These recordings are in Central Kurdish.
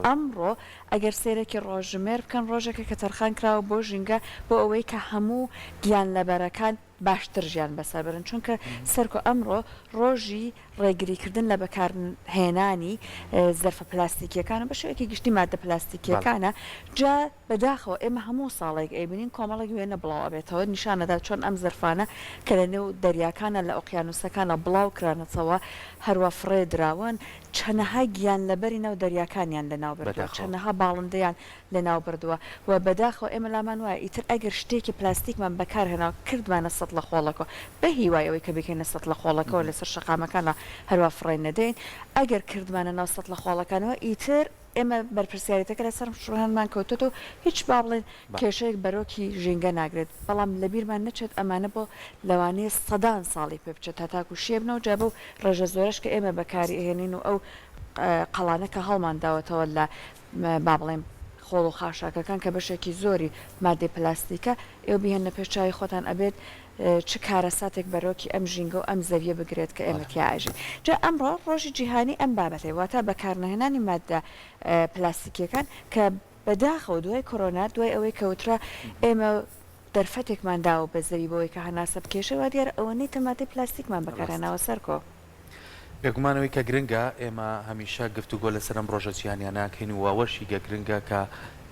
ئەمڕۆ ئەگەر سەیرێکی ڕۆژژمێر بکەن ڕۆژێکە کە تەرخان کراوە بۆ ژینگە بۆ ئەوەی کە هەموو گیانلەبەرەکان باشتر ژیان بەسەر بەرن چونکە سەرکۆ ئەمڕۆ ڕۆژی ڕێگریکردن لە بەکارهێنانی زەرفە پلاستیکیەکان و بە شێوەیەکی گشتی ماددە پلاستیکیەکانە جا بەداخەوە ئێمە هەموو ساڵێک ئەیبینین کۆمەڵێک وێنە بڵاو ئەبێتەوە نیشان ئەدات چۆن ئەم زەرفانە کە لە نێو دەریاکانە لە ئۆقیانوسەکانە بڵاو کرانەتەوە هەروا فڕێ دراون چەنەها گیانلەبەری ناو دەریاکانیان لەناو بردووە بەداخەوە. چەنەها باڵندەیان لەناو بردووە و بەداخەوە ئێمە لامان وایە ئیتر ئەگەر شتێکی پلاستیکمان بەکار هێناوە کردمانە سەتڵە خۆڵەکەوە بە هیوای ئەوەی کە بیکەینە سەتڵە خۆڵەکەوە لەسەر شەقامەکانە هەروا فڕێ نەدەین ئەگەر کردمانە ناو سەتڵە خۆڵەکانەوە ئیتر ئێمە بەرپرسیارێتەکە لەسەر شانمان کەوتۆتەوە هیچ با بڵێین کێشەیەک بەرۆکی ژینگە ناگرێت، بەڵام لەبیرمان نەچێت ئەمانە بۆ لەوانەیە سەدان ساڵی پێ بچێت هەتاکو شێبنەوە جا بەو ڕێژە زۆرەش کە ئێمە بەکاری ئەهێنین و ئەو قەڵانە کە هەڵمان داوەتەوە لە با بڵێین خۆڵ و خاشاکەکان کە بەشێکی زۆری مادەی پلاستیکە ئێوە بیهێننە پێش چاوی خۆتان ئەبێت چ کارەساتێک بەرۆکی ئەم ژینگە و ئەم زەویە بگرێت کە ئێمە تیا ئەژین. جا ئەمڕۆ ڕۆژی جیهانی ئەم بابەتەیە واتە بەکارنەهێنانی ماددە پلاستیکیەکان کە بەداخەوە دوای کۆرۆنا دوای ئەوەی کە وترا ئێمە دەرفەتێکمان داوە بە زەوی بۆوەی کە هەناسە بکێشێ وا دیارە ئەوەنەی تە مادەی پلاستیکمان بەکارهێناوە سەرکۆ. بێگومان ئەوەی کە گرنگە ئێمە هەمیشە گفتوگۆ لەسەر ئەم ڕۆژە جیهانیانە ئەکەین و ئەوەشی گە گرنگە کە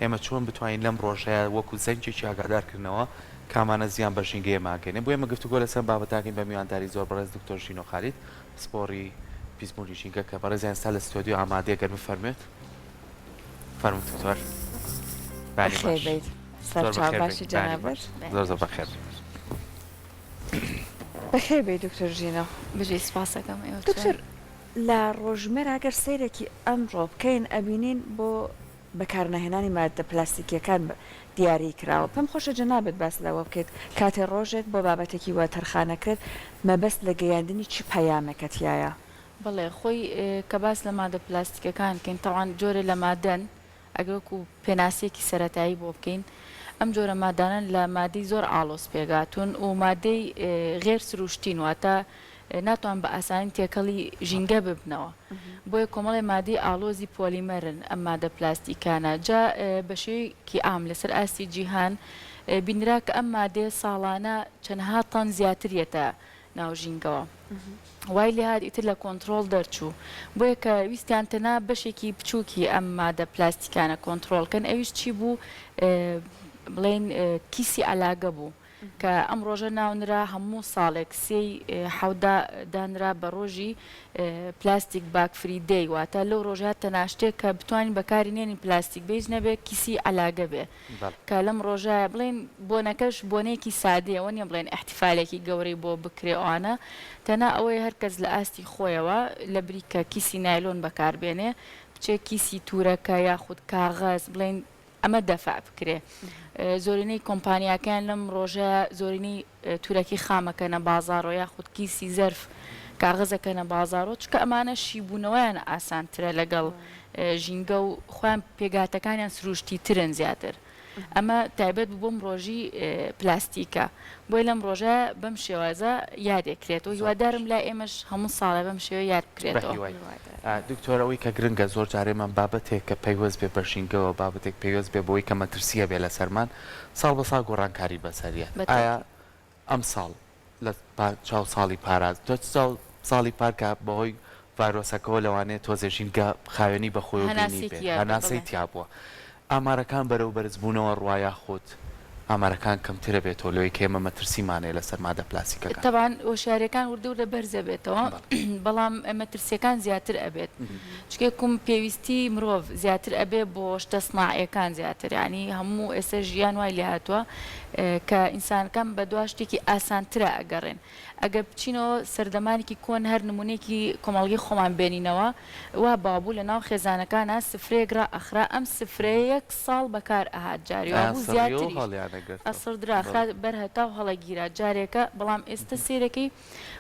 ئێمە چۆن بتوانین لەم ڕۆژەیە وەکو زەنگێکی ئاگادارکردنەوە کامانە زیان بە ژینگەی ئێمە ئەگەینێ بۆیە ئێمە گفتوگۆ لەسەر ئەم بابەتە ئەکەین بە میوانداری زۆر بەڕێز دکتۆر ژینۆ خالید پسپۆڕی پیسبوونی ژینگە کە بەڕێزیان ئێستا لە ستۆدیۆ ئامادەیە گەر بفەرموێت. فەرموو دکتۆر. بەیانی بەخێر باش. بێیت. زۆر سەرچاو بەخێر باشی بێیت. بەیانی جەنابت. باش. زۆر زۆر بەخێر بێیت. بەخێر بێی دکتۆر ژینۆ. بژی سپاسەکەم ئێوە چۆن؟ دکتۆر لە ڕۆژمێرا گەر سەیرێکی ئەمڕۆ بکەین ئەبینین بۆ بەکارنەهێنانی ماددە پلاستیکیەکان دیاری کراوە پێم خۆشە جەنابت باس لەوە بکەیت کاتێ ڕۆژێک بۆ بابەتێکی وا تەرخانەکرێت مەبەست لە گەیاندنی چ پەیامێکە تیایا؟ بەڵێ خۆی کە باس لە مادە پلاستیکەکان کەین تەوان جۆرێ لە مادەن ئەگەر وەکو پێناسەیەکی سەرەتایی بۆ بکەین ئەم جۆرە مادانە لە مادەی زۆر ئاڵۆز پێکهاتوون و مادەی غێر سروشتین واتە ناتوان بە ئاسانی تێکەڵی ژینگە ببنەوە بۆیە کۆمەڵی مادەی ئاڵۆزی پۆلیمەرن ئەم مادە پلاستیکانە جا بە شێوەیەکی عام لەسەر ئاستی جیهان بینرا کە ئەم مادەیە ساڵانە چەندها تەن زیاتر یەتە ناو ژینگەوە وای لێهات ئیتر لە کۆنتڕۆڵ دەرچوو بۆیە کە ویستیان تەنها بەشێکی بچووکی ئەم مادە پلاستیکانە کۆنتڕۆڵ کەن ئەویش چی بوو بڵێن کیسی عەلاگە بوو کە ئەم ڕۆژە ناونرا هەموو ساڵێک سێی حەودا دانرا بە ڕۆژی plastic bag free day واتە لەو ڕۆژە تەنها شتێک کە بتوانین بەکاری نێنین پلاستیک بێ هیچ نەبێ کیسی عەلاگە بێ کە لەم ڕۆژە بڵێین بۆنەکەش بۆنەیەکی سادەیە وە نیە بڵێن ئیحتیفالێکی گەورەی بۆ بکرێ ئەوانە تەنها ئەوەیە هەر کەس لە ئاستی خۆیەوە لە بری کە کیسی نایلۆن بەکار بێنێ بچێ کیسی تورەکە یاخود کاغەز بڵێین ئەمە دەفع بکرێ زۆرینەی کۆمپانیاکەیان لەم ڕۆژە زۆرینەی تورەکی خام ئەکەنە بازاڕۆ یاخود کیسی زەرف کاغەز ئەکەنە بازاڕۆ چونکە ئەمانە شیبوونەوەیان ئاسانترە لەگەڵ ژینگە و خۆیان پێکهاتەکانیان سروشتی ترن زیاتر ئەمە تایبەت بوو بۆم ڕۆژی پلاستیکە بۆیە لەم ڕۆژە بەم شێوازە یادێکرێتەوە هیوادارم لای ئێمەش هەموو ساڵێ بەم شێوە یاد بکرێتەوە. بەهیوای دکتۆر ئەوەی کە گرنگە زۆر جار ئێمە بابەتێک کە پەیوەست بێ بە ژینگەوە بابەتێک پەیوەست بێ بەوەی کە مەترسی هەبێ لەسەرمان ساڵ بە ساڵ گۆڕانکاری بەسەر یەت ئایا ئەمساڵ لە چاو ساڵی پارا چاو ساڵی پار کە بەهۆی ڤایرۆسەکەوە لەوانەیە تۆزێ ژینگە خاوێنی بە خۆیەوە بینی بێت هەناسەی تیا بووە ئامارەکان بەرەو بەرزبوونەوە ڕوا یاخود ئامارەکان کەمترە بێتەوە لەوەی کە ئێمە مەترسیمان هەیە لەسەر مادە پلاستیکەکان؟ تەبعەن هۆشیاریەکان وردە وردە بەرزەبێتەوە بەڵام مەترسیەکان زیاتر ئەبێت چونکە کوم پێویستی مرۆڤ زیاتر ئەبێ بۆ شتە سناعیەکان زیاتر یانی هەموو ئێستا ژیان وای لێهاتووە کە ئینسانەکان بەدوا شتێکی ئاسانترا ئەگەڕێن ئەگەر بچینەوە سەردەمانێکی کۆن هەر نمونەیەکی کۆمەڵگەی خۆمان بێنینەوە وا باو بوو لە ناو خێزانەکانا سفرەیەک ڕائەخرا ئەم سفرەیە یەک ساڵ بەکار ئەهات جاری وا بوو زیاتریش ئەسڕدرا خرا بەر هەتاو هەڵەگیرا جارێکە بەڵام ئێستە سەیرەکەی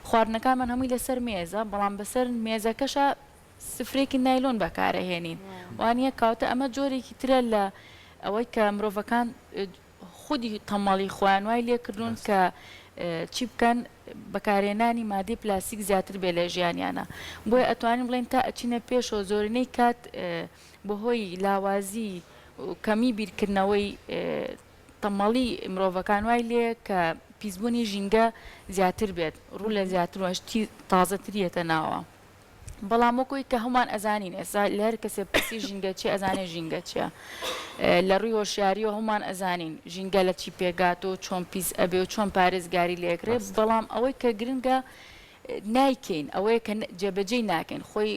خواردنەکانمان هەمووی لەسەر مێزە بەڵام بەسەر مێزەکەشا سفرەیەکی نایلۆن بەکارئەهێنین وانیە کەواتە ئەمە جۆرێکی ترە لە ئەوەی کە مرۆڤەکان خودی تەمەڵی خۆیان وای لێکردوون کە چی بکەن بەکارهێنانی مادەی پلاستیک زیاتر بێ لە ژیانیانە بۆیە ئەتوانین بڵێین تا ئەچینە پێشەوە زۆرینەی کات. بەهۆی لاوازی و کەمی بیرکردنەوەی تەمەڵی مرۆڤەکان وای لێ کە پیسبوونی ژینگە زیاتر بێت ڕوو لە زیاتر و شتی تازەتر یەتە ناوە. بەڵام وەک ئەوی کە هەمووان ئەزانین ئێستا لە هەر کەسێ پرسی ژینگە چیە ئەزانێ ژینگە چیە لە ڕووی هۆشیاریەوە هەموومان ئەزانین ژینگە لە چی پێکهاتووە و چۆن پیس ئەبێ و چۆن پارێزگاری لێ ئەکرێ ڕاستە. بەڵام ئەوەی کە گرنگە نایکەین ئەوەیە کە جێبەجێی ناکەین خۆی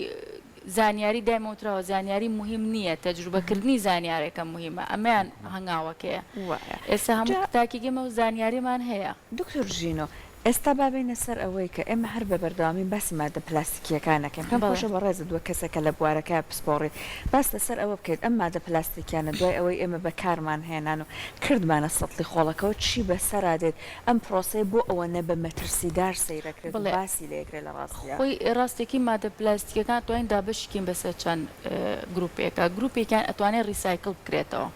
زانیاری دایمە وتراوە زانیاری موهیم نییە تەجروبەکردنی زانیارەکە موهیمە ئەمەیان هەنگاوەکەیە وایە ئێستا هەموو جا تاکێک ئێمە زانیاریمان هەیە. دکتۆر ژینۆ ئێستا با بێینە سەر ئەوەی کە ئێمە هەر بە بەردەوامی باسی ماددە پلاستیکییەکان ئەکەین. پێم بەڵێ. خۆشە بەڕێزت وەک کەسێک کە لە بوارەکەیا پسپۆڕیت باس لە سەر ئەوە بکەیت ئەم ماددە پلاستیکیانە دوای ئەوەی ئێمە بەکارمان هێنان و کردمانە سەتڵی خۆڵەکەوە چی بەسەرا دێت؟ ئەم پرۆسەیە بۆ ئەوەنە بە مەترسیدار سەیرەکرێت و بەڵێ. باسی لێکرێت لە ڕاستیا؟ خۆی ڕاستەکەی ماددە پلاستیکیەکان ئەتوانین دابەشی کەین بەسەر چەند گروپێکا. گروپێکیان ئەتوانێت recycle بکرێتەوە.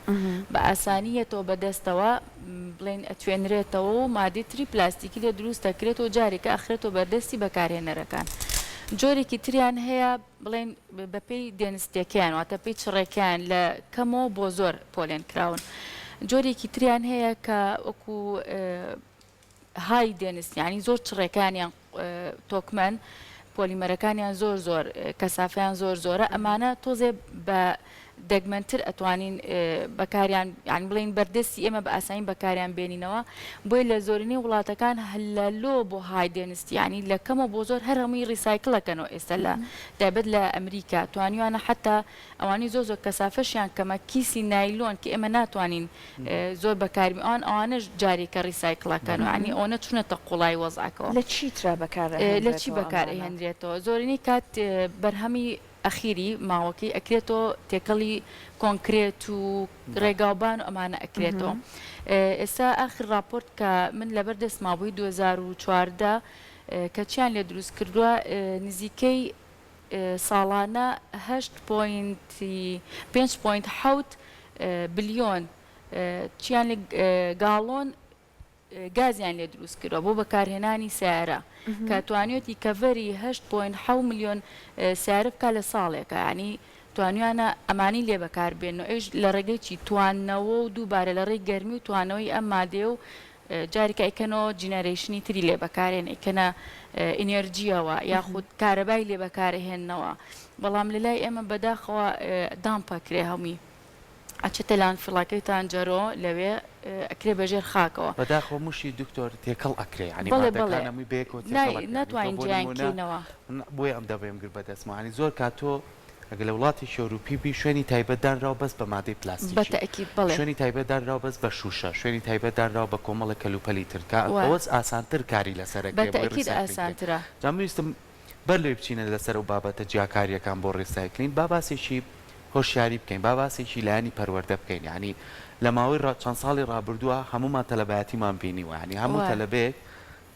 بە ئاسانی یەتەوە بە دەستەوە. بڵێین ئەتوێنرێتەوە و مادەی تری پلاستیکی لێ دروست دەکرێتەوە جارێکە ئەخرێتەوە بەردەستی بەکارهێنەرەکان. جۆرێکی تریان هەیە بڵێین بەپێی density ەکەیان واتە پێی چڕێکیان لە کەمەوە بۆ زۆر پۆلێن کراون. جۆرێکی تریان هەیە کە وەکو high density یانی زۆر چڕێکانیان تۆکمەن پۆلیمەرەکانیان زۆر زۆر کەسافەیان زۆر زۆرە ئەمانە تۆزێ بە دەگمەنتر ئەتوانین بەکاریان یان بڵێین بەردەستی ئێمە بە ئاسانی بەکاریان بێنینەوە بۆیە لە زۆرینەی وڵاتەکان لە low بۆ high density یانی لە کەمەوە بۆ زۆر هەر هەمووی recycle ەکەنەوە ئێستا لە تایبەت لە ئەمریکا توانیوانە حتا ئەوانەی زۆر زۆر کەسافەشیان کەمە کیسی نایلۆن کە ئێمە ناتوانین زۆر بەکاری ئەوان ئەوانەش جارێکە recycle ەکەن یانی ئەوەنە چونەتە قوڵای وەزعەکەوە. لە چی ترا بەکار لە چی ئەهێنرێتەوە بەکار ئەمانە؟ ئەهێنرێتەوە؟ زۆرینەی کات بەرهەمی ئەخیری ماوەکەی ئەکرێتەوە تێکەڵی کۆنکرێت و ڕێگاوبان و ئەمانە ئەکرێتەوە. ئێستا ئاخر ڕاپۆرت کە من لەبەر دەستما بووی 2014 کە چیان لێ دروست کردووە نزیکەی ساڵانە هەشت point پێنج point حەوت بلیۆن چیان لێ گاڵۆن گازیان لێ دروست کردوە بۆ بەکارهێنانی سەیارە کە توانیویەتی cover ی هەشت point حەوت ملیۆن سەیارە بکا لە ساڵێکا یانی توانیویانە ئەمانی لێ بەکار بێنن و ئەویش لە ڕێگەی چی تواندنەوە و دووبارە لە ڕێی گەرمی و توانەوەی ئەم مادەیە و جارێکە ئەیکەنەوە generation ی تری لێ بەکارێن ئەیکەنە ئینێرجیەوە یاخود کارەبای لێ بەکارهێننەوە بەڵام لە لای ئێمە بەداخەوە dump ئەکرێ هەمووی ئەچێتە landfill ەکەی تانجەرۆ لەوێ ئەکرێ بە ژێر خاکەوە. بەداخەوە موشی دکتۆر تێکەڵ ئەکرێ یانی بەڵێ بەڵێ مادەکان هەمووی بەیەکەوە تێکەڵ نای ئەکرێ یانی تۆ ناتوانین بۆ جیایان نموونە کەینەوە. من بۆیە ئەم دەبەیەم گرت بە دەستمەوە یانی زۆر کات تۆ ئەگەر لە وڵاتێکی ئەوروپی بی شوێنی تایبەت دانراوە بەس بە مادەی بە پلاستیکی تەئکید بەڵێ. شوێنی تایبەت دانراوە بەس بە شووشە شوێنی تایبەت دانراوە بە کۆمەڵێک کەلوپەلی تر کە وایە. ئەوەس ئاسانتر کاری لەسەر بە ئەکرێ بۆی تەئکید recycling کرێ ئاسانترە. جا من ویستم بەر لەوەی بچینە لەسەر ئەو بابەتە جیاکارییەکان بۆ recycling با باسێکی هۆشیاری بکەین با باسێکی لایەنی پەروەردە بکەین یانی لە ماوەی ڕا چەند ساڵی ڕابردووە هەموومان تەلەبایەتیمان بینیوە یانی هەموو وایە. تەلەبەیەک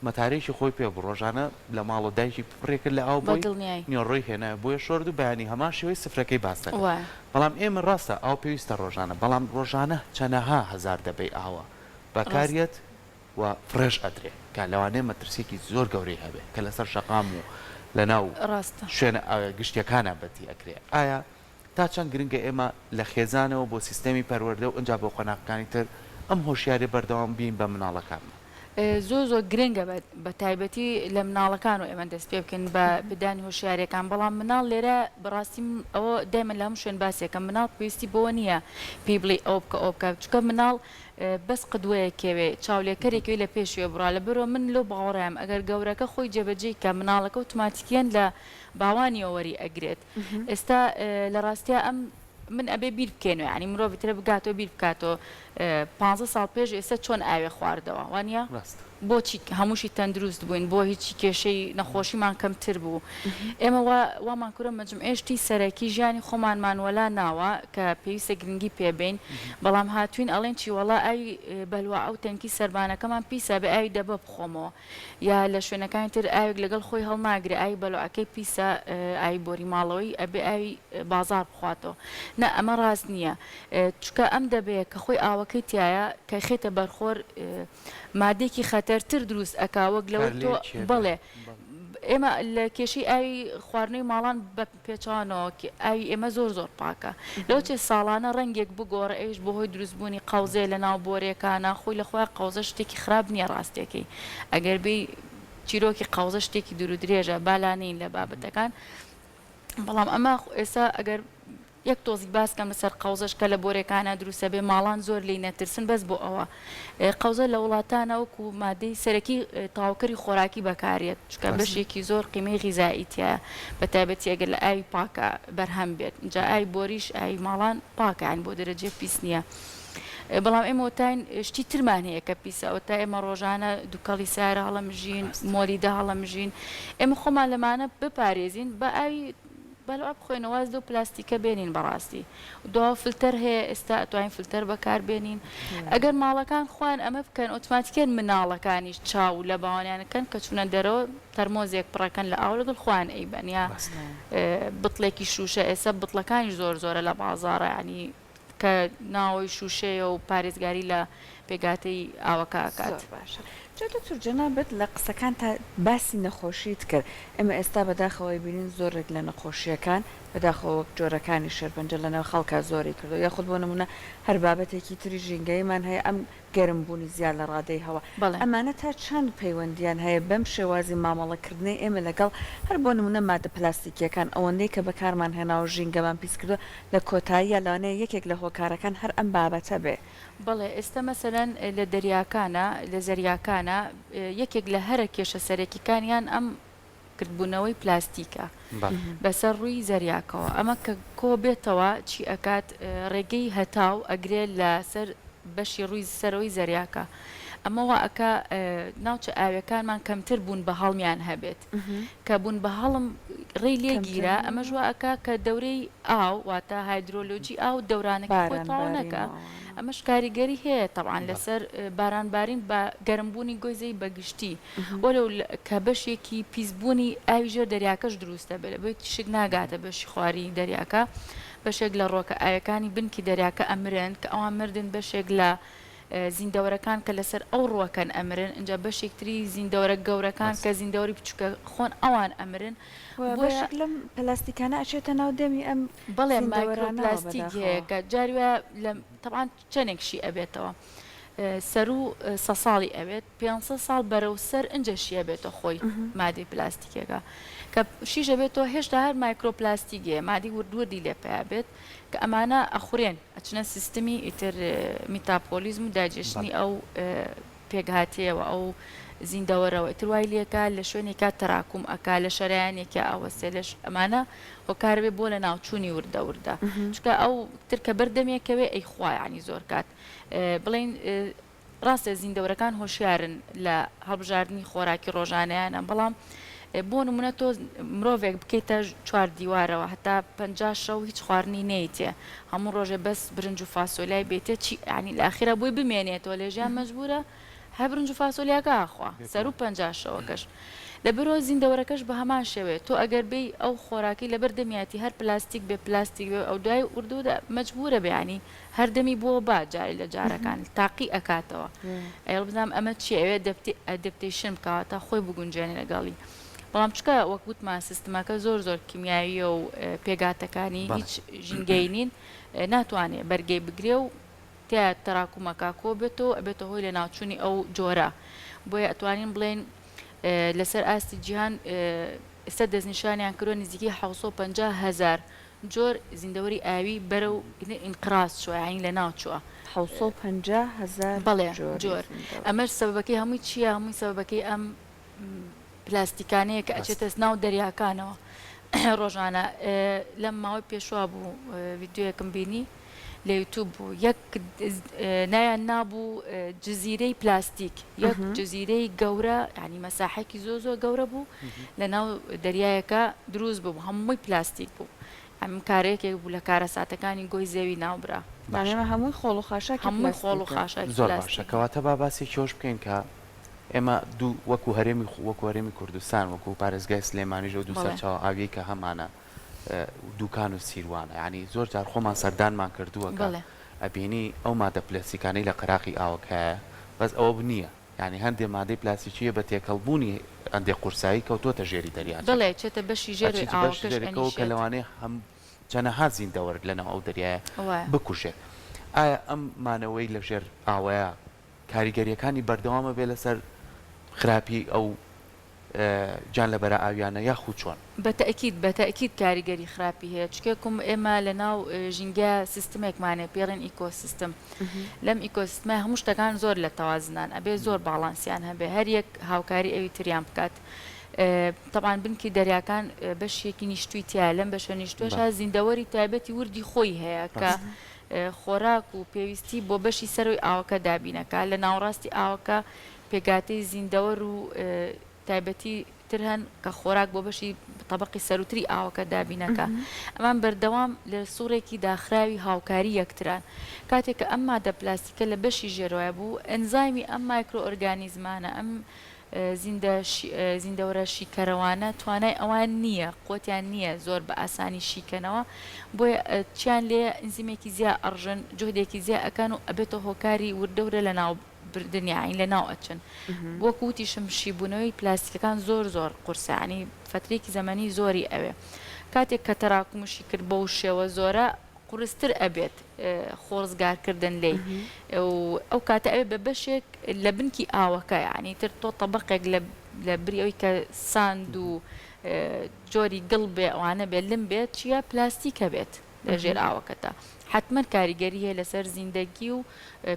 مەتارەیەکی خۆی پێ بوو ڕۆژانە لە ماڵەوە دایکی پڕێ کرد لە ئاو بە بۆی دڵنیایی. نیوەڕۆی هێنایە بۆیە شۆرد و بەیانی هەمان شێوەی سفرەکەی باس دەکرد وایە. بەڵام ئێمە ڕاستە ئاو پێویستە ڕۆژانە بەڵام ڕۆژانە چەنەها هەزار دەبەی ئاوە ڕاستە. بەکاریەت و فڕێش ئەدرێ کە لەوانەیە مەترسیەکی زۆر گەورەی هەبێ کە لەسەر شەقام و لەناو ڕاستە. شوێنە گشتیەکانا بەدی ئەکرێ ئایا تا چەند گرنگە ئێمە لە خێزانەوە بۆ سیستەمی پەروەردە و ئنجا بۆ قۆناغەکانی تر ئەم هۆشیاریە بەردەوام بین بە مناڵەکانمان؟ زۆر زۆر گرنگە بە تایبەتی لە مناڵەکانەوە ئێمە دەست پێ بکەین بە پێدانی هۆشیاریەکان بەڵام مناڵ لێرە بەڕاستی من ئەوە دایمە لە هەموو شوێن باسێکم مناڵ پێویستی بەوە نییە پێی بڵێی ئەوە بکە ئەوە بکە چونکە مناڵ بەس قدوەیەکێوێ چاولێکەرێکێ لە پێشێ بڕا لەبەرئەوە من لەو باوەڕایم ئەگەر گەورەکە خۆی جێبەجێی کا مناڵەکە ئۆتۆماتیکیەن لە باوانیەوە وەری ئەگرێت ئێستا لە ڕاستیا ئەم من ئەبێ بیر بکەینەوە یانی مرۆڤی ترە بگاتەوە بیر بکاتەوە پانزە ساڵ پێش ئێستا چۆن ئاوێ خواردەوە وانە ڕاستە. بۆچی هەمووشی تەندروست بووین بۆ هیچی کێشەی نەخۆشیمان کەمتر بوو ئێمە وا وامان کردوە مەجموعەی شتی سەرەکی ژیانی خۆمانمان وەلا ناوە کە پێویستە گرنگی پێ بەین بەڵام هاتوین ئەڵێن چی وەڵا ئاوی بەلواعە و تەنکی سەربانەکەمان پیسە بێ ئاوی دەبە بخۆمەوە یا لە شوێنەکانی تر ئاوێک لەگەڵ خۆی هەڵناگرێ ئاوی بەلوعەکەی پیسە ئاوی بۆری ماڵەوەی ئەبێ ئاوی بازاڕ بخواتەوە نا ئەمە ڕاست نییە چونکە ئەم دەبەیە کە خۆی ئاوەکەی تیایە کە خێتە بەرخۆر مادەیەکی خەتەرتر دروست ئەکا وەک لەوەی تۆ کارلێکی هەبێ بەڵێ بەڵێ. ئێمە لە کێشەی ئاوی خواردنەوەی ماڵان بە پێچەوانەوە ئاوی ئێمە زۆر زۆر پاکە لەوەچێ ساڵانە ڕەنگێک بگۆڕێ ئەویش بەهۆی دروستبوونی قەوزەیە لە ناو بۆرێکانا خۆی لە خۆیا قەوزە شتێکی خراپ نییە ڕاستیەکەی ئەگەر بێی چیرۆکی قەوزە شتێکی دوور و درێژە با لانەین لە بابەتەکان بەڵام ئەمە ئێستا ئەگەر یەک تۆزیک باس کەم لەسەر قەوزەش کە لە بۆرێکانا دروست ئەبێ ماڵان زۆر لێی نەترسن بەس بۆ ئەوە قەوزە لە وڵاتانا وەکو مادەی سەرەکی تەواوکەری خۆراکی بەکاریەت چونکە بەشێکی زۆر قیمەی غیزایی تیایە بە تایبەتی ئەگەر لە ئاوی پاکا بەرهەم بێت ئینجا ئاوی بۆریش ئاوی ماڵان پاکە یانی بۆ دەرەجە پیس نییە بەڵام ئێمە وتاین شتی ترمان هەیە کە پیسە ئەوتا ئێمە ڕۆژانە دوکەڵی سارە هەڵەمژین مۆلیدە هەڵەمژین ئێمە خۆمان لەمانە بپارێزین بە ئاوی بەلعە بخۆینەوە واز لەو پلاستیکە بێنین بەڕاستی دوا فلتەر هەیە ئێستا ئەتوانین فلتەر بەکار بێنین ئەگەر ماڵەکان خۆیان ئەمە بکەن ئۆتماتیکەن مناڵەکانیش چاو لە باوانیان کەن کە چوونە دەرەوە تەرمۆزێک پڕەکەن لە ئاو لەگەڵ خۆیان ئەیبەن یا بتڵێکی شووشە ئێستا بتڵەکانیش زۆر زۆرە لە بازاڕە یانی کە ناوەوەی شووشەیە و پارێزگاری لە پێکهاتەی ئاوەکە ئەکات. زۆر باشە جا دکتۆر جەنابت لە قسەکانتا باسی نەخۆشیت کرد ئێمە ئێستا بەداخەوە ئەیبینین زۆرێک لە نەخۆشیەکان بەداخەوە وەک جۆرەکانی شێرپەنجە لەناو خەڵکا زۆری کردوە یاخود بۆ نمونە هەر بابەتێکی تری ژینگەییمان هەیە ئەم گەرم بوونی زیاد لە ڕادەی هەوا بەڵێ. ئەمانە تا چەند پەیوەندیان هەیە بەم شێوازی مامەڵە کردنەی ئێمە لەگەڵ هەر بۆ نمونە مادە پلاستیکیەکان ئەوەندەی کە بەکارمان هێناوە ژینگەمان پیس کردوە لە کۆتاییا لەوانەیە یەکێک لە هۆکارەکان هەر ئەم بابەتە بێ. بەڵێ ئێستا مەسەلەن لە دەریاکانا لە زەریاکانا یەکێک لە هەرە کێشە سەرەکیکانیان ئەم کردبوونەوەی پلاستیکە بەسەر ڕووی زەریاکەوە ئەمە کە کۆ بێتەوە چی ئەکات ڕێگەی هەتاو ئەگرێ لەسەر بەشی ڕووی سەرەوەی زەریاکە ئەمە وا ئەکا ناوچە ئاویەکانمان کەمتر بوون بە هەڵمیان هەبێت کە بوون بە هەڵم ڕێی لێ گیرا ئەمەش وا ئەکا کە دەورەی ئاو واتە هایدرۆلۆجی ئاو دەورانەکەی خۆی تەواو نەکا ئەمەش کاریگەری هەیە تەبعەن لەسەر باران بارین بە گەرم بوونی گۆی زەوی بە گشتی وەلو کە بەشێکی پیس بوونی ئاوی ژێر دەریاکەش دروست دەبێت لەبەر تیشک ناگاتە بەشی خواری دەریاکە بەشێک لە ڕۆکە ئاویەکانی بنکی دەریاکە ئەمرن کە ئەوان مردن بەشێک لە زیندەوەرەکان کە لەسەر ئەو ڕوەکەن ئەمرن ئینجا بەشێک تری زیندەوەرە گەورەکان کە زیندەوەری بچوکە خۆن ئەوان ئەمرن و بەشێک لەم پلاستیکانە ئەچێتە ناو دەمی ئەم بەڵێ زیندەوەرانەوە مایکرۆپلاستیک هەیە بەداخەوە. کە جاری وایە لە تەبعەن چەنێک شی ئەبێتەوە سەروو سە ساڵی ئەوێت پێنسە ساڵ بەرەو سەر ئینجا شی ئەبێتە خۆی مادەی پلاستیکەکە کە شیش ئەبێتەوە هێشتا هەر مایکرۆپلاستیک هەیە مادەی ورد وردی لێ پەیا بێت کە ئەمانە ئەخورێن ئەچنە سیستمی ئیتر میتاپۆلیزم و digestion ی ئەو پێکهاتەیەوە ئەو زیندەوەرەوە ئیتر وای لێکا لە شوێنێکا تەراکوم ئەکا لە شەرایانێکیا ئەوەستێ لەش ئەمانە هۆکار بێ بۆ لە ناوچوونی وردە وردە چونکە ئەو تر کە بەر دەمێکەوێ ئەیخوا یانی زۆر کات بڵێین ڕاستە زیندەوەرەکان هۆشیارن لە هەڵبژاردنی خۆراکی ڕۆژانەیانە، بەڵام بۆ نمونە تۆ مرۆڤێک بکەیتە چوار دیوارەوە هەتا 50 شەو هیچ خواردنی نەیتێ هەموو ڕۆژێ بەس برنج و فاسۆلیای بێتێ چی یانی لە ئاخیرا بۆی بمێنێتەوە لە ژیان مەجبورە هەر برنج و فاسۆلیاکە ئەخوا سەروو 50 شەوەکەش لەبەرئەوە زیندەوەرەکەش بە هەمان شێوەیە تۆ ئەگەر بێی ئەو خۆراکەی لەبەر دەمیاتی هەر پلاستیک بێ پلاستیک بێ ئەو دوای وردە وردە مەجبورە بێ یانی هەردەمی بۆ با جارێ لە جارەکان تاقی ئەکاتەوە ئەیڵ بزانم ئەمە چیە ئەوێ adaptation بکا واتا خۆی بگونجێنێ لەگەڵی بەڵام چونکە وەک وتمان سیستمەکە زۆر زۆر کیمیاویە و پێگاتەکانی هیچ ژینگەی نین ناتوانێ بەرگەی بگرێ و تیا تەراکومەکە کۆ بێتەوە ئەبێتە هۆی لەناوچوونی ئەو جۆرە بۆیە ئەتوانین بڵێین لەسەر ئاستی جیهان ئێستا دەستنیشانیان کردوە نزیکەی 750 هەزار جۆر زیندەوەری ئاوی بەرەو ئینقراز چووە یانی لەناو چووە. 750 هەزار بەڵێ جۆری جۆر زیندەوەر. ئەمەش سەبەبەکەی هەمووی چییە هەمووی سەبەبەکەی ئەم پلاستیکانەیە کە ئەچێتە ناو دەریاکانەوە ڕۆژانە لەم ماوەی پێشوا بوو ڤیدیۆیەکم بینی لە یوتوب بوو یەک ناویان نابوو جزیرەی پلاستیک یەک جزیرەی گەورە یانی مەساحێکی زۆر زۆر گەورە بوو لە ناو دەریایەکە دروست ببوو هەمووی پلاستیک بوو ئەم کارە یەکێک بوو لە کارەساتەکانی گۆی زەوی ناوبرا. باشە. ئێمە هەمووی خۆڵ و خاشاکی هەمووی خۆڵ و پلاستیکە. خاشاکی زۆر باشە پلاستیک. کەواتە با باسێکی ئەوەش بکەین کە ئێمە دوو وەکو هەرێمی وەکو هەرێمی کوردستان وەکو پارێزگای سلێمانیش ئەو دوو بەڵێ. سەرچاوە ئاویەی کە هەمانە دوکان و سیروانە یانی زۆر جار خۆمان سەردانمان کردووە کە بەڵێ. ئەبینی ئەو مادە پلەسیکانەی لە قەراخی ئاوەکایە بەس ئەوە نییە. یانی هەندێ مادەی پلاستیکی هەیە بە تێکەڵ بوونی هەندێ قورسایی کەوتۆتە ژێری دەریاچەکە. بەڵێ ئەچێتە بەشی ژێرەوەی ئەچێتە بەشی ئاوەکەش ژێرەکەوە کە ئەنیشێت. لەوانەیە هەم چەنەها زیندەوەر لەناو ئەو دەریایە وایە. بکوژێت. ئایا ئەم مانەوەی لە ژێر ئاوەیە کاریگەرییەکانی بەردەوام ئەبێ لەسەر خراپی ئەو گیانلەبەرە ئاویانە یاخود چۆن؟ بە تەئکید بە تەئکید کاریگەری خراپی هەیە چکێکم ئێمە لە ناو ژینگە سیستمێکمان هەیە پێی ڵێن ئیکۆسیستم لەم ئیکۆسیستمە هەموو شتەکان زۆر لە تەوازنان ئەبێ زۆر باڵانسیان هەبێ هەر یەک هاوکاری ئەوی تریان بکات تەبعەن بنکی دەریاکان بەشێکی نیشتووی تیایە لەم بەشە نیشتووەشا زیندەوەری تایبەتی وردی خۆی هەیە کە خۆراک و پێویستی بۆ بەشی سەرەوەی ئاوەکە دابینەکا لە ناوەڕاستی ئاوەکە پێکهاتەی زیندەوەر و تایبەتی تر هەن کە خۆراک بۆ بەشی تەبەقی سەرووتری ئاوەکە دابینەکا. ئەمان بەردەوام لە سوڕێکی داخراوی هاوکاری یەکتران. کاتێک کە ئەم مادە پلاستیکە لە بەشی ژێرەوە بوو، ئەنزایمی ئەم مایکرۆئۆرگانیزمانە، ئەم زیندە زیندەوەرە شیکەرەوانە توانای ئەوان نییە، قوتیان نییە زۆر بە ئاسانی شیکەنەوە، بۆیە چیان لێیە ئەنزیمێکی زیا ئەڕژن، جوهدێکی زیا ئەکەن و ئەبێتە هۆکاری وردە وردە لەناو بردن یاعنی لەناو ئەچن وەکو وتیشم شیبوونەوەی پلاستیکەکان زۆر زۆر قورسە یانی فەترەیەکی زەمەنی زۆری ئەوێ کاتێک کە تەراکومشی کرد بەو شێوە زۆرە قورستر ئەبێت خۆ ڕزگارکردن لێی و ئەو کاتە ئەوێ بە بەشێک لە بنکی ئاوەکە یانی تر تۆ تەبەقێک لە لە بری ئەوی کە sand و جۆری گڵ بێ ئەوانە بێ لم بێت چییە پلاستیکە بێت لە ژێر ئاوەکەتا حەتمەن کاریگەری هەیە لەسەر زیندەگی و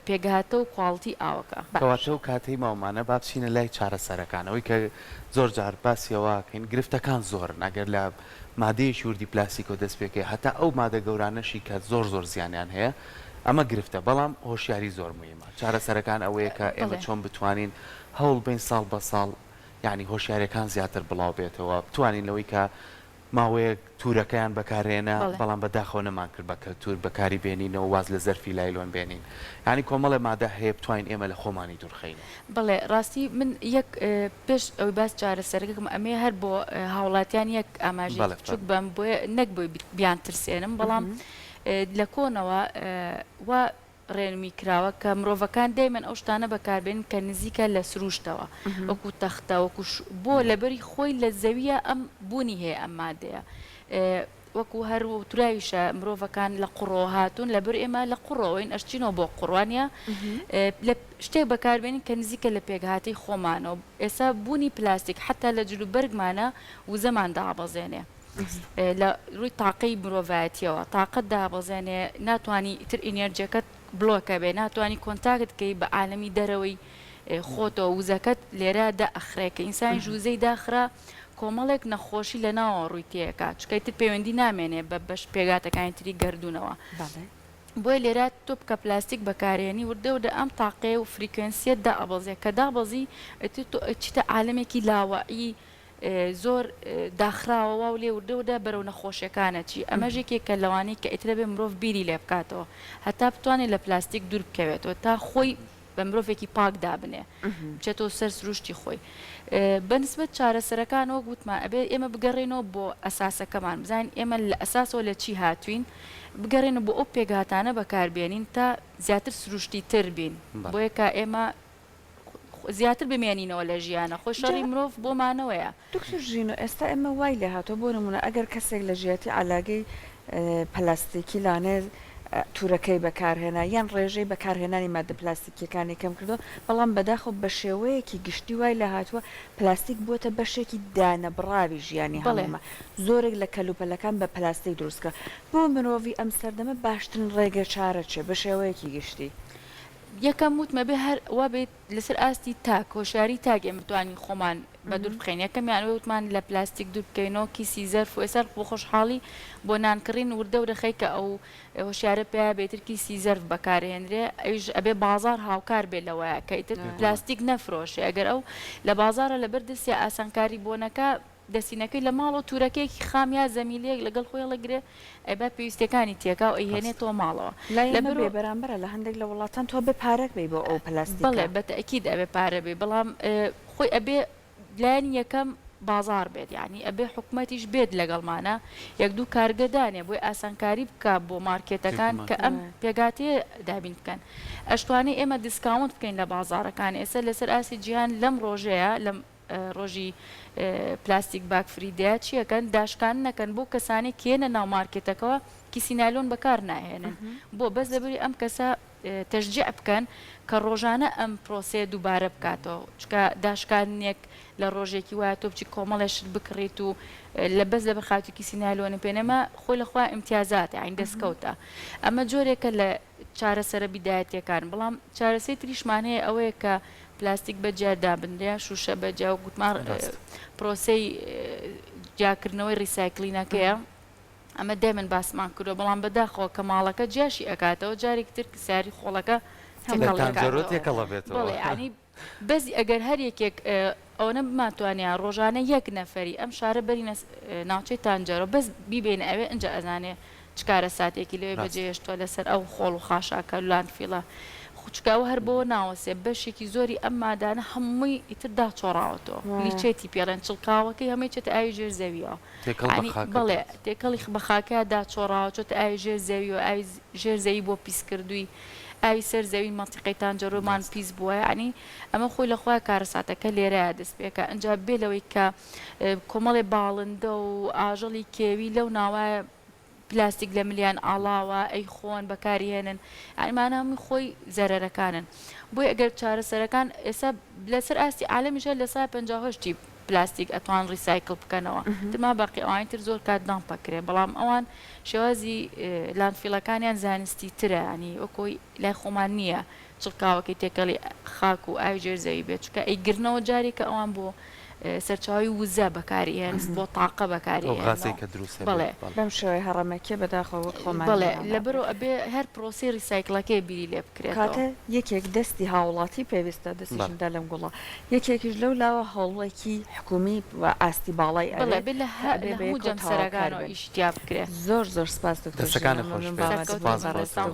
پێکهاتە و کواڵتی ئاوەکە. کەواتە ئەو کاتەی ماومانە با بچینە لای چارەسەرەکان ئەوەی کە زۆر جار باسی ئەوە ئەکەین گرفتەکان زۆرن ئەگەر لە مادەیەکی وردی پلاستیکەوە دەست پێکەی هەتا ئەو مادە گەورانەشی کە زۆر زۆر زیانیان هەیە ئەمە گرفتە بەڵام هۆشیاری زۆر موهیمە چارەسەرەکان ئەوەیە کە ئێمە چۆن بتوانین هەوڵ بەین ساڵ بە ساڵ یانی هۆشیاریەکان زیاتر بڵاو بێتەوە بتوانین لەوەی کە ماوەیەک تورەکەیان بەکارهێنا بەڵام بە داخەوە نەمان کرد بە کەلتور بەکاری بێنینەوە واز لە زەرفی لایلۆن بێنین یانی کۆمەڵێ مادە هەیە بتوانین ئێمە لە خۆمانی دوور خەینەوە. بەڵێ ڕاستی من یەک پێش ئەوەی باس چارەسەرەکە بکەم ئەمەوێ هەر بۆ هاوڵاتیان یەک ئاماژەیەکی بچوک بەم بۆیە نەک بۆی بیان ترسێنم بەڵام لە کۆنەوە وا ڕێنمووی کراوە کە مرۆڤەکان دایمەن ئەو شتانە بەکاربێنن کە نزیکە لە سرووشتەوە وەکوو تەختە وەکوو ش بۆ لەبەری خۆی لە زەوییە ئەم بوونی هەیە ئەم مادەیە وەکوو هەر وتراویشە مرۆڤەکان لە قوڕەوە هاتوون لەبەر ئێمە لە قوڕەوەین ئەشچینەوە بۆ قوڕ وانییە لە شتێک بەکاربێنین کە نزیکە لە پێکهاتەی خۆمانەوە ئێستا بوونی پلاستیک حەتا لە جلوبەرگمانە وزەمان دابەزێنێ. لە ڕووی تاقەی مرۆڤایەتیەوە تاقەت دابەزێنێ ناتوانی ئیتر ئینێرجیەکەت بلۆکە بێ ناتوانی contact کەی بە عالەمی دەرەوەی خۆتەوە وزەکەت لێرە دائەخرێ کە ئینسانیش وزەی داخرا کۆمەڵێک نەخۆشی لە ناوەوە ڕووی تێکا چونکە ئیتر پەیوەندی نامێنێ بە بەش پێکهاتەکانی تری گەردوونەوە بۆیە لێرە تۆ کە پلاستیک بەکارێنی وردە وردە ئەم تاقەیە و frequency یە دائەبەزێ کە دابەزی ئیتر تۆ ئەچیتە عالەمێکی لاوەعی زۆر داخراوە واو لێ وردە وردە بەرەو نەخۆشیەکان ئەچی ئەمەش یەکێکە لەوانەی کە ئیتر ئەبێ مرۆڤ بیری لێ بکاتەوە هەتا بتوانێ لە پلاستیک دوور بکەوێتەوە تا خۆی بە مرۆڤێکی پاک دابنێ بچێتەوە سەر سروشتی خۆی بە نسبەت چارەسەرەکان وەک وتمان ئەبێ ئێمە بگەڕێینەوە بۆ ئەساسەکەمان بزانین ئێمە لە ئەساسەوە لە چی هاتوین بگەڕێینەوە بۆ ئەو پێکهاتانە بەکاربێنین تا زیاتر سروشتی تر بین بۆیە کە ئێمە زیاتر بمێنینەوە لە ژیانا خۆی جا شەڕی مرۆڤ بۆ مانەوەیە. دکتۆر ژینۆ ئێستا ئێمە وای لێ هاتووە بۆ نموونە ئەگەر کەسێک لە ژیاتی عەلاگەی پلاستیکی لانێ تورەکەی بەکارهێنا یان ڕێژەی بەکارهێنانی ماددە پلاستیکیەکانی کەم کردەوە بەڵام بەداخەوە بەشێوەیەکی گشتی وای لێ هاتووە پلاستیک بووەتە بەشێکی دانەبڕاوی ژیانی بەڵێ. هەموومان زۆرێک لە کەلوپەلەکان بە پلاستیک دروست کرا بۆ مرۆڤی ئەم سەردەمە باشترین ڕێگەچارە چیە بەشێوەیەکی گشتی؟ یەکەم وتم ئەبێ هەر وابێت لەسەر ئاستی تاک هۆشیاری تاک ئێمە بتوانین خۆمان بە دوور بخەین یەکەمیان ئەوەی وتمان لە پلاستیک دوور بکەوینەوە کیسی زەرف و ئێستا بۆ خۆشحاڵی بۆ نان کڕین وردە وردە خەریکە ئەو هۆشیارە پیا بێ ئیتر کیسی زەرف بەکارهێنرێ ئەویش ئەبێ بازاڕ هاوکار بێ لەوەیا کە ئیتر پلاستیک نەفرۆشێ ئەگەر ئەو لە بازاڕە لەبەر دەستیا ئاسانکاری بۆ نەکا دەستینەکەی لە ماڵەوە تورەکەیەکی خام یا زەمیلەیەک لەگەڵ خۆی هەڵەگرێ ئەیبا پێویستیەکانی تێکا و ئەیهێنێتەوە ماڵەوە. لای ئێمە لەبەر. بێ بەرامبەرە لە هەندێک لە وڵاتان تۆ ئەبێ پارەک بەی بۆ ئەو بەڵێ پلاستیکە. بە تەئکید ئەبێ پارە بەی بەڵام خۆی ئەبێ لایەنی یەکەم. بازاڕ بێت یانی ئەبێ حکومەتیش بێت لەگەڵمانا یەک دوو کارگە دانێ بۆی ئاسانکاری بکا بۆ مارکێتەکان کە ئەم پێکهاتەیە دابین بکەن ئەشتوانێ ئێمە discount بکەین لە بازاڕەکان ئێستا لەسەر ئاستی جیهان لەم ڕۆژەیە لەم ڕۆژی plastic bag free day ە چیەکەن داشکاندن ئەکەن بۆ کەسانی کە یەنە ناو مارکێتەکەوە کیسی نایلۆن بەکار ناهێنن بۆ بەس لەبری ئەم کەسە تەشجیع بکەن کە ڕۆژانە ئەم پرۆسەیە دووبارە بکاتەوە چونکە داشکاندنێک لە ڕۆژێکی وایە تۆ بچی کۆمەڵێ شت بکڕیت و لە بەس لەبەر خاتری کیسی نایلۆنی پێ نەما خۆی لە خۆیا ئیمتیازاتە یانی دەستکەوتە ئەمە جۆرێکە لە چارەسەرە بیدایەتیەکان بەڵام چارەسەی تریشمان هەیە ئەوەیە کە پلاستیک بە جیا دابنرێ شوشە بە جیا و گوتمان پرۆسەی جیاکردنەوەی recycling ەکەیە ئەمە دایمەن باسمان کردوە بەڵام بەداخەوە کە ماڵەکە جیاشی ئەکاتەوە جارێکی تر سیاری خۆڵەکە تێکەڵ ئەکاتەوە بەڵێ یانی بەس ئەگەر هەر یەکێک ئەوەنە بمانتوانیا ڕۆژانە یەک نەفەری ئەم شارە بەرینە ناوچەی تانجەرۆ بەس بیبەینە ئەوێ ئنجا ئەزانێ چ کارەساتێکی لەوێ بەجێهێشتوە لەسەر ئەو خۆڵ و خاشاکە landfill ە چونکە ئەوە هەر بەوە ناوەسێ بەشێکی زۆری ئەم مادانە هەمووی ئیتر داچۆڕاوەتەوە لیچێتی پێڵێن چڵکاوەکەی هەمووی چێتە ئاوی ژێر زەویەوە تێکەڵ بە یانی خاکە بەڵێ بێت. تێکەڵی بە خاکە داچۆڕاوە چۆتە ئاوی ژێر زەویەوە ئاوی ژێر زەوی بۆ پیس کردووی ئاوی سەر زەوی مەنتیقەی تانجەرۆمان ڕاستە. پیس بووە یانی ئەمە خۆی لە خۆیا کارەساتەکە لێرەیا دەست پێکا ئنجا بێ لەوەی کە کۆمەڵێ باڵندە و ئاژەڵی کێوی لەو ناوایە پلاستیک لە ملیان ئاڵاوە ئەیخۆن بەکاری هێنن یانی مانا هەمووی خۆی زەرەرەکانن بۆیە ئەگەر چارەسەرەکان ئێستا لەسەر ئاستی عالەمیش هەر 58% ی پلاستیک ئەتوان recycle بکەنەوە تر ما باقی ئەوانی تر زۆر کات dump ئەکرێ بەڵام ئەوان شێوازی landfill ەکانیان زانستی ترە ینی وەکۆی لای خۆمان نییە چڵکاوەکەی تێکەڵی خاک و ئاوی ژێر زەوی بێت چونکە ئەیگرنەوە جارێکە ئەوان بۆ سەرچاوەی وزە بەکاری هێنن بۆ تاقە بەکاری ئەو غازەی هێننەوە کە دروست ئەبێت بەڵێ. بەڵێ. بەم شێوەی هەڕەمەکیە بەداخەوە وەک خۆمان بەڵێ لێمان لەبەرئەوە نابێت. ئەبێ هەر پرۆسەی recycle ەکەی بیری لێ بکرێتەوە. کاتە یەکێک دەستی هاوڵاتی پێویستە دەستیشم بەڵێ. دا لەم گوڵە یەکێکیش لەو لاوە هەوڵێکی حکومی و ئاستی باڵای بەڵێ ئەوێ ئەبێ لە کە ئەبێ لە هەموو بەیەکەوە تەواوکار جەمسەرەکانەوە بن. ئیشی تیا بکرێ. زۆر زۆر سپاس دکتۆر ژینا دەستەکانت خۆش مەمنون بێت بە سپاس ئامادەبوونی بۆ بەڕێزتان. تۆ.